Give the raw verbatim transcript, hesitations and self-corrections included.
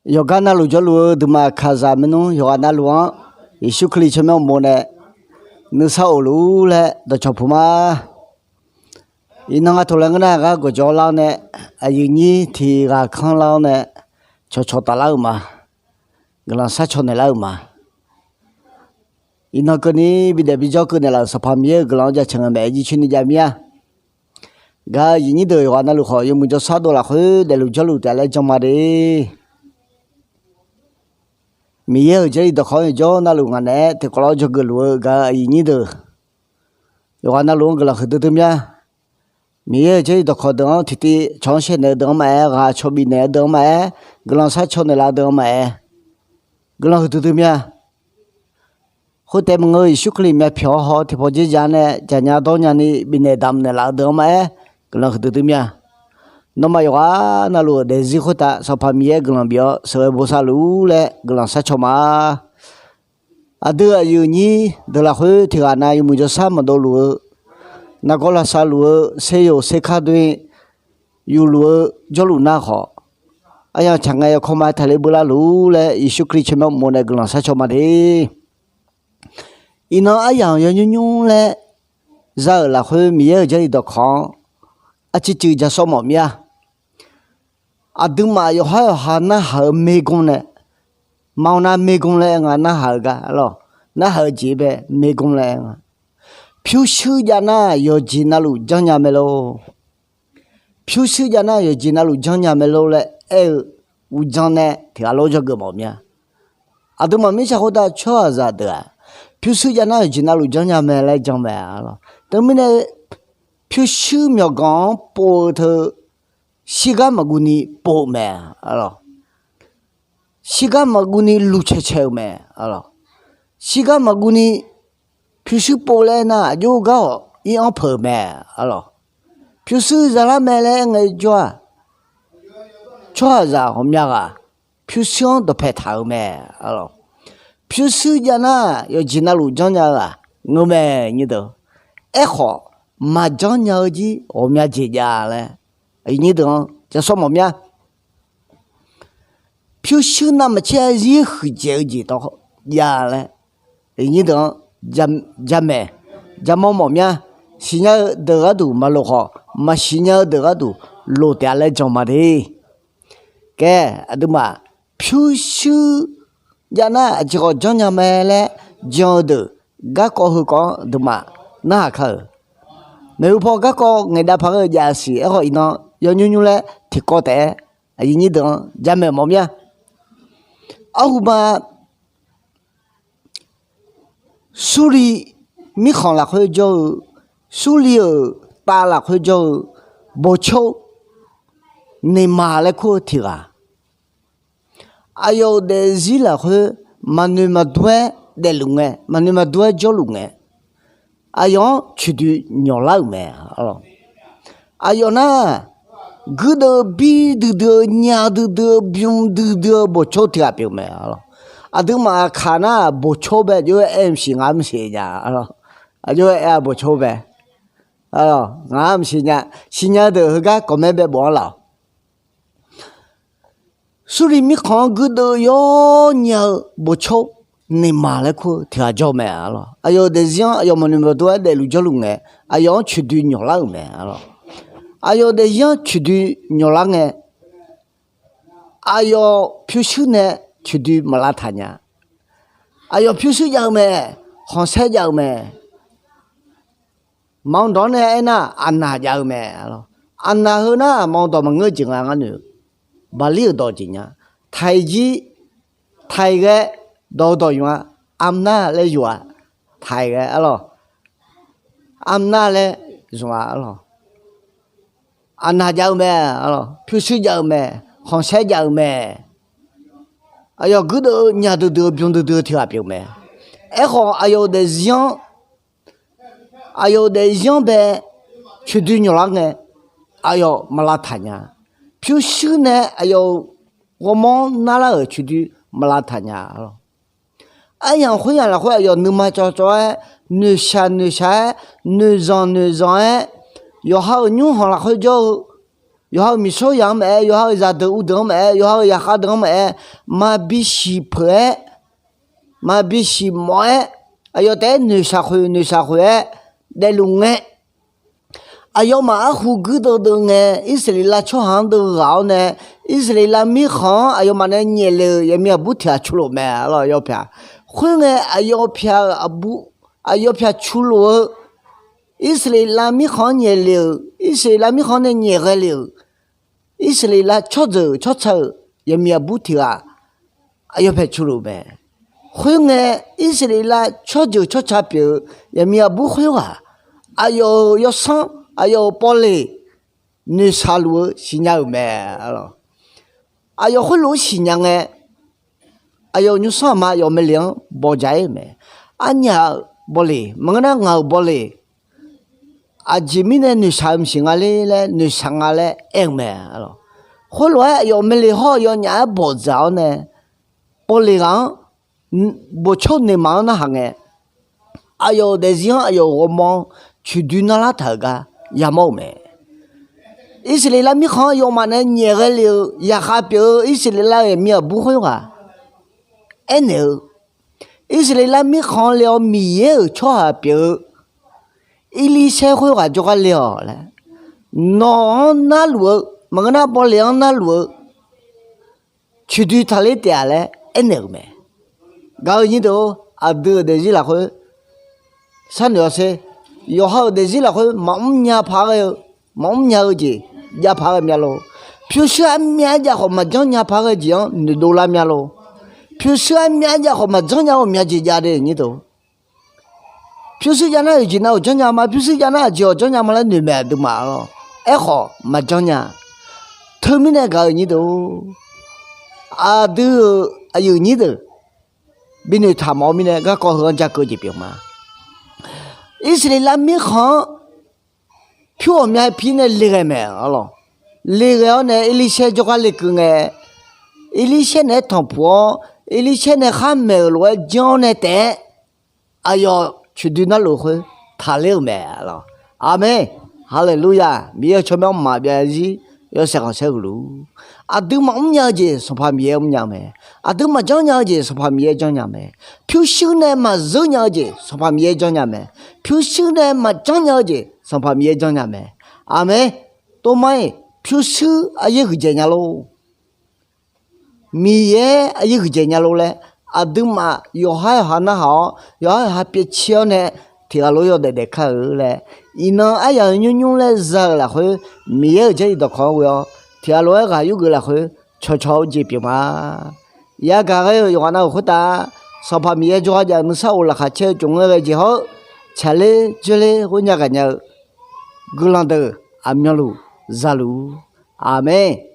Yawqgar navluf jawrluf-eu duimaf kaqzaq maernmr yawqghaq navluf-anr, Yeqsur Kali tsawrmyanr uqmov nae nuisar of luf-ur laer dawqcawq puq ma. Iqnan nga taq laer ngeur nar, ghar gawqjawq lar-awr nae, aqyuif nyir tiq ghaq kanr lar-awr nae, cawqcawq taflar-euq ma. Guiqlanq sharcaw naeqlar-euq ma. Iqnan keuvni bidaef bijawr keuv naeqlaf-euq Sanqpaq Miqyaer-euq guiqlanq-anr jaceuq ngae maeq-aer jircoer ni jav mir-a. Gaq-eu aqyuif nyir deuq yawqghaq navluf khawf, yawmuiq jawrshar dov lafkhoer daefluf jawrluf taef-a laer jan ma de. Miqyaer-euq Jarlif dawqkawq-anr yawqjawr navluf ngaq naeq-aer tiqkawv lawr dzawgeuf luf-eu gaq-eu aqyuif nyir deuq, yawqghaq navluf-anr guiqlanq huiqdui dui mir-a. Miqyaer-euq Jarlif dawqkawq deuq-anr tiqtiv cawq-anr shaer naeq-eu deuq-anr maqaer, ghaq caw bifnaeq-eu deuq-anr maqaer, guiqlanq sharcaw naeqlaf-eu deuq-anr maqaer, guiqlanq huiqdui dui mir-a. Khoertaef maqngeur, Yeqsur Kali myavpyawq-awr haw-awr tiqpawf dzer ja nae jaqnya dawrnya ni bifnaeq damq naeqlaf-eu deuq-anr maqaer, guiqlanq huiqdui dui mir-a. Nawmaf yawqghaq navluf-euq daefzir khoertav Sanqpaq Miqyaer guiqlanq bif-awr sheuqghae bosav luf-ur laer guiqlanq sharcaw ma. Aqdui aqyuif nyir deuq lafkhoer tiq ghaq nav yawmuiq jawrshar maqdov luf-eu, nargawr lavsav luf-eu, seryoq serkar dui yufluf-eu jawrluf nar khawf, aryamq tsaq ngae yawkawr ma-aer taqler beular luf-ur laer Yeqsur Kali tsawrmyanr uqmov nae guiqlanq sharcaw ma de. Iqnan aryamq yawnymr nymr laer za-euq lafkhoer Miqyaer-euq Jarlif dawqkawq-anr arciv cuiv ja sawr mawf mir-a. Aqduimaf yawqhar yawqha narhaq-eu maergmr nae, maqaer nar maergmr laer aer nga narhaq-eu gar lawq, narhaq-eu jeq bae maergmr laer aer nga. Pyurshuir jav nar yawqjeq navluf janrnya mae lor. Pyurshuir jav nar yawqjeq navluf janrnya mae lor laer aer-eu uqdzan nae tiq ghaq lawr dzawgeuf mawf mir-a. Aqduimaf mirtsaq khoertav tsawrhaqzaq deuq-aq, pyurshuir jav nar yawqjeq navluf janrnya mae laer jan mae lawq. Teumirnae pyurshuir myawqganq-anr pov-eu teu shirgar maqguv ni pov-eu mae lawq. Shirgar maqguv ni luqcae cae-eu mae lawq. Shirgar maqguv ni pyurshuir pov laer nar aqjox gar-awq ir-anr peuq-euq mae lawq. Pyurshuir zalar mae laer aer ngae jawr-aq, tsawrhaqzaq ghawqmya ghaq pyurshuir-anr dawqpae taq-euq mae lawq. Pyurshuir jav nar yawqjeq navluf janrnya-eu-aq ngeur mae nyir deuq. Aerkhawf, maqjanr nya-eu jir ghawqmya jeq jav laer aqyuif nyir deuq-anr ja sawr mawf mir-a. Pyurshuir navmaqtser-a zir huiqdzaeq-eu jeq tawv jav laer aqyuif nyir deuq-anr jamaeq, jamawr mawf mir-a. Siqnya-eu deuq gharduq maqlof khawf, maqsiqnya-eu deuq gharduq lof taef-a laer jan ma de. Kae, aqduimaf pyurshuir jav nar aqjeq khawf janrnya mae laer jan-eu deuq garkawv heukawv-anr aqduimaf narhaq ka-euq. Maeqhu paw garkawv ngaeqdav paq-aer jav siq. Aerkhawf iqnan yawnymr nymr laer tiqkawv taef-aer aqyuif nyir deuq-anr jamaeq mawf mir-a. Arhuba, Surli mirkhanq lafkhoer jawr-eu, Surli-euq tav lafkhoer jawr-eu Boqcor, Neqmaq laer kur-eu tiq ghaq, aqyawf-euq daefzir lafkhoer maqnoeq maqdur-aer daefluf ngae, maqnoeq maqdur-aer jawrluf ngae, aqyawf-anr coeqdoi nyawqlar-euq mae. Aqyawf nar, guirdeuv bir duidui-eu, nya duidui-eu, bym duidui-eu Boqcor tiq ghaq pyeuf mae. Aqduimaf aqkaq nar Boqcor bae aqjox-aer aer mqsiq ngaq-anr mqsiq nya. Aqjox-aer aer-a Boqcor bae. Ngaq-anr mqsiq nya. Siqnya-eu deuq heugar kawqmaer bae bof-anr laf-awq. Surli mirkhanq-anr guirdeuv yawnya-eu Boqcor, Neqmaq laer kur-eu tiq ghaq jawr mae. Aqyawf-euq daefzir-anr aqyawf maqnoeq maqdur-aer daefluf jawrluf ngae, aqyawf-anr coeqdoi nyawqlar-euq mae. Aqyawf-euq daefzir-anr coeqdoi nyawqlar ngae, aqyawf pyurshuir nae coeqdoi maqlavtaq nya. Aqyawf pyurshuir jav-eu mae, khanqsaer jav-eu mae. Maqanr dawq-anr nae aernar, aqnaq jav-eu mae. Aqnaq heu nar maqanr dawq maqngeur jeq nga ngar noeq-eu, Baqlir-euq dawq jeq nya. Taiq jir, taiq ghae, dawq-eu dawq yawq-a, armnar laer yawq-a, taiq ghae arlawq, armnar laer zmq-a arlawq. Aqnaq jav-eu mae, pyurshuir jav-eu mae, khanqsaer jav-eu mae. Aqyawf guirdeuv-eu nya duidui-eu bym duidui-eu tiq ghaq pyeuf mae. Aerkhawf aqyawf-euq daefzir-anr, aqyawf-euq daefzir-anr bae coeqdoi nyawqlar ngae, aqyawf maqlavtaq nya. Pyurshuir nae aqyawf-euq ghawrmawr-anr narlar-euq coeqdoi maqlavtaq nya. Aryamq khoeryamq lafkhoer aqyawf nuima cawv cawv-aer, noeqshaq noeqshaq-aer, noeqzanq noeqzanq-aer, yawqha-euq nymrkhanq lafkhoer jawr-eu yawqha-euq miqsawryaq-anr maqaer, yawqha-euq zaqdeuq uvdeuq-anr maqaer, yawqha-euq zaqkhav deuq-anr maqaer, maqbi siqpeuq-aer, maqbi siqmawf-aer, aqyawf taef-aer noeqshaq khoeq noeqshaq khoeq-aer daefluf ngae, aqyawfmaf arhu guirdeuv deuv ngae, Irsaqleqlav tsawrhaq-anr deuv ghaq-awr nae, Irsaqleqlav mirkhanq-anr aqyawfmaf nae nyaefle-euq yaqmiq aqbur tiq ghaq cu lof mae, arlawq, yawpyaq. Khoerngae, aqyawf pyaq-euq aqbur, aqyawf pyaq cu lof-eu, Irsaqleqlav mirkhanq-anr nyaefle-euq, Irsaqleqlav mirkhanq-anr nae nyaefghae le-euq, Irsaqleqlav tsawrjeuq tsawrca-euq yaqmiq aqbur tiq ghaq aqyawf pyaq cu lof mae. Khoerngae, Irsaqleqlav tsawrjeuq tsawrca pyeuf-eu yaqmiq aqbur khoerghaq, aqyawf-euq yawsanr, aqyawf-euq pawvleq noeqshaq luf-eu siqnya-euq mae, arlawq. Aqyawf khoerlof-aer siqnya ngae, aqyawf-euq nymrsanr aqma aqyawf maeqle-anr bawqdzaq-ir-euq mae. Arnyaf-euq bawleq maqngeur nar, ngaq-euq bawleq aqjeq mirnae noeqshaq-eu maqsiq nga ler laer, noeqshaq nga laer aer-eu mae, arlawq. Khoerlof-aer aqyawf maeqle hawr-eu yawnyaf-aer bawqdzaq-awr nae, pawvleq ghaq-anr, boqcawr noeqma-anr narhaq ngae, aqyawf-euq daefzir-anr, aqyawf-euq ghawrmawr-anr coeqdoi narlar taq-euq gar yamawr-euq mae. Irsaqleqlav mirkhanq-anr aqyawfmaf nae nyaefghae le-euq zaqkhav pyeuf-eu Irsaqleqlav-euq yaqmiq aqbur khoerghaq aernaeq-eu, Irsaqleqlav mirkhanq-anr le-awr Miqyaer-euq tsawrhaq pyeuf-eu Irlirsaer khoerghaq jawrgar le-awq laer, nawq-anr narluf-eu, maqngeur nar bawleq-anr narluf-eu coeqdoi taqler taef-a laer aernaeq-euq mae. Gaq-euq nyir deuq-or, aqdui-euq daefzir lafkhoer sharnoeq-awr sher. Yawqha-euq daefzir lafkhoer maqmr nya paq ghae-eu, maqmr nya-eu jeq jav paq ghae mya lor. Pyurshuir armyav-aer jav khawf maqjanr nya paq ghae jeq-anr noeqdov lar mya lor. Pyurshuir armyav-aer jav khawf maqjanr nya-eu mya jeq jav de nyir deuq. Pyurshuir jav nar-euq jeq nav-euq janrnya ma, pyurshuir jav nar aqjeq-awq janrnya ma laer noeq mae aqduimaf lor. Aerkhawf maqjanr nya. Teumirnae gaq-euq nyir deuq-or, aqdui-euq aqyuif nyir deuq binoeq taq mawf-eu mirnae garkawv heu-anr ja keuv jeq pyeuf ma. Irsaqleqlav mirkhanq-anr pyur ghawqmya pir nae le ghae mae, arlawq. Le ghae-awr nae Irlirsaer jawrgar lekeuv ngae, Irlirsaer naeq-aer tanqpuq-awr, Irlirsaer nae khar maeq-euq lof-aer janr-awr nae taef-aer aqyawf coeqdoi narluf khoer taqler-euq mae, arlawq. Aqmeq. Haleluya. Miqyaer-euq tsawrmyanr mqmaq byav zir yawshaef khanqsaer huiq luf. Aqdui maqmr nya-eu jeq Sanqpaq Miqyaer mrnya mae. Aqdui maqjanr nya-eu jeq Sanqpaq Miqyaer janrnya mae. Pyurshuir nae maqzeur nya-eu jeq Sanqpaq Miqyaer janrnya mae. Pyurshuir nae maqjanr nya-eu jeq Sanqpaq Miqyaer janrnya mae. Aqmeq. Tov mar-iq pyurshuir aryaer huiqdzaeq nya lor. Miqyaer aryaer huiqdzaeq nya lor laer, aqduimaf yawqhar yawqha narhaq-awr, yawqhar yawqha pyaevcir-awr nae tiq ghaq lof yawdaef daef kar-eu laer, iqnan aryaq-euq nymrnymr laer za-euq lafkhoer, Miqyaer-euq jarlif dawqkawq-anr ghoe-awr, tiq ghaq lof-aer ghaq yurgeuf lafkhoer cawqcawq-eu jeq pyeuf ma. Yagaq ghae-euq yawqghaq nav-euq khoertav, Sanqpaq Miqyaer jawrgar jav-eu nuisar of laqkhaq caer-eu tsov ngaer ghae jeq hawr-eu, tsaqler dzoerler ghoer nya gaqnya-eu guiqlanq deuq aqmyanluf za luf-ur. Aqmeq.